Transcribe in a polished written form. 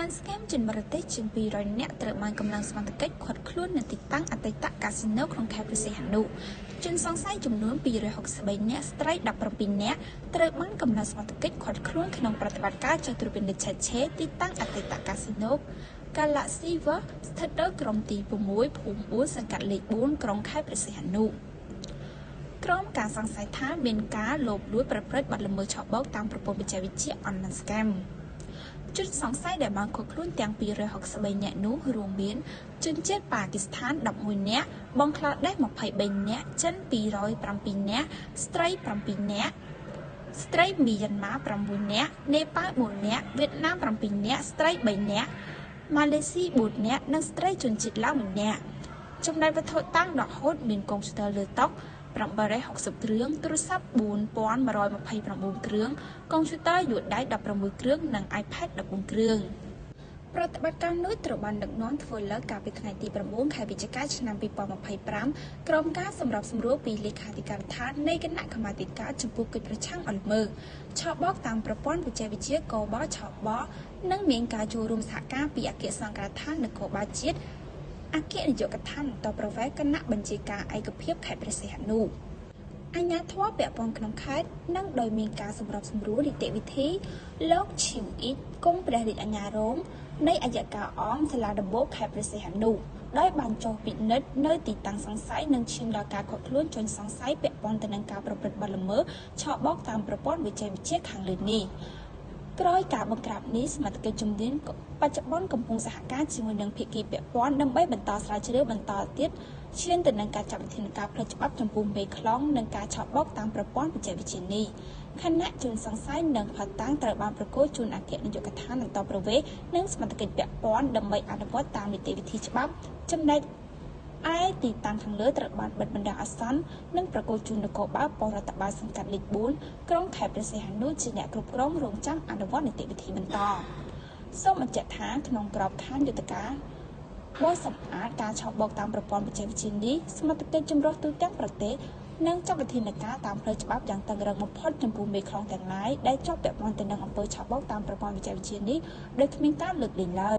នស្កាមជនបរទេសជាង200នាក់ត្រូវបានកម្លាំងសមត្ថកិច្ចឃាត់ខ្លួននៅទីតាំងអតីតកាស៊ីណូក្នុងខេត្តព្រះសីហនុជនសង្ស័យចំនួន263នាក់ស្ត្រី17នាក់ត្រូវបានកម្លាំងសមត្ថកិច្ចឃាត់ខ្លួនក្នុងប្រតិបត្តិការចុះត្រួតពិនិត្យឆែកឆេរទីតាំងអតីតកាស៊ីណូ Galaxy World ស្ថិតនៅក្រុមទី6ភូមិ4សង្កាត់លេខ4ក្រុងខេត្តព្រះសីហនុក្រុមការសង្ស័យថាមានការលបលួចប្រព្រឹត្តបទល្មើសឆបោកតាមប្រព័ន្ធបច្ចេកវិទ្យា Online Scam ជនសង្ស័យដែលបានឃាត់ខ្លួនទាំង263នាក់នោះរួមមានជនជាតិប៉ាគីស្ថាន11នាក់បង់ក្លាដេស23នាក់ចិន207នាក់ស្ត្រី7នាក់ស្ត្រីមីយ៉ាន់ម៉ា9នាក់នេប៉ាល់4នាក់វៀតណាម7នាក់ស្ត្រី3នាក់ម៉ាឡេស៊ី4នាក់និងស្ត្រីជនជាតិឡាវ1នាក់ចំណែកវត្ថុតាំងរហូតមានកុំព្យូទ័រលើតុ860គ្រឿងទូរស័ព្ទ4129គ្រឿងកុំព្យូទ័រយួរដៃ16គ្រឿងនិង iPad 14គ្រឿងប្រតិបត្តិការនោះត្រូវបានដឹកនាំធ្វើឡើងកាលពីថ្ងៃទី9ខែវិច្ឆិកាឆ្នាំ2025ក្រោមការសម្របសម្រួលពីលេខាធិការដ្ឋាននៃគណៈកម្មាធិការចំពោះកិច្ចប្រឆាំងអល្មើសឆបោកតាមប្រព័ន្ធបច្ចេកវិទ្យាកបឆបនិងមានការចូលរួមសហការពីអគ្គសង្ឃរដ្ឋាននគរបាលជាតិអគ្គនាយកដ្ឋានអន្តរប្រវេសន៍គណៈបញ្ជាការឯកភាពខេត្តព្រះសីហនុអាជ្ញាធរពាក់ព័ន្ធក្នុងខេត្តនិងដោយមានការសម្របសម្រួលនីតិវិធីលោកឈីវអ៊ីតគង់ព្រះរាជអាជ្ញារងនៃអយ្យការអមសាលាដំបូងខេត្តព្រះសីហនុដោយបានចុះពិនិត្យនៅទីតាំងសង្ស័យនិងឈានដល់ការឃាត់ខ្លួនជនសង្ស័យពាក់ព័ន្ធទៅនឹងការប្រព្រឹត្តបទល្មើសឆបោកតាមប្រព័ន្ធបច្ចេកវិទ្យាខាងលើនេះក្រោយការបង្ក្រាបនេះសមត្ថកិច្ចជំនាញបច្ចុប្បន្នកំពុងសហការជាមួយនឹងភាគីពាក់ព័ន្ធដើម្បីបន្តស្រាវជ្រាវបន្តទៀតឈានទៅនឹងការចាត់វិធានការផ្លូវច្បាប់ចំពោះមេខ្លោងនិងការឆបោកតាមប្រព័ន្ធបច្ចេកវិទ្យានេះខណៈជនសង្ស័យនិងភស្តុតាងត្រូវបានប្រគល់ជូនអគ្គនាយកដ្ឋានអន្តរប្រវេសន៍និងសមត្ថកិច្ចពាក់ព័ន្ធដើម្បីអនុវត្តតាមនីតិវិធីច្បាប់ចំណែកឯទីតាំងខាងលើត្រូវបានបិទបណ្ដោះអាសន្ននិងប្រគល់ជូននគរបាលប៉ុស្តិ៍រដ្ឋបាលសង្កាត់លេខ4ក្រុងខេត្តព្រះសីហនុជាអ្នកគ្រប់គ្រងរងចាំអនុវត្តនីតិវិធីបន្តសូមបញ្ជាក់ថាក្នុងក្របខ័ណ្ឌយុទ្ធការបោសសម្អាតការឆបោកតាមប្រព័ន្ធបច្ចេកវិទ្យានេះសមត្ថកិច្ចចម្រុះទូទាំងប្រទេសនិងចាត់វិធានការតាមផ្លូវច្បាប់យ៉ាងតឹងរ៉ឹងបំផុតចំពោះមេខ្លោងទាំងឡាយដែលជាប់ពាក់ព័ន្ធទៅនឹងអំពើឆបោកតាមប្រព័ន្ធបច្ចេកវិទ្យានេះដោយគ្មានការលើកលែងឡើយ។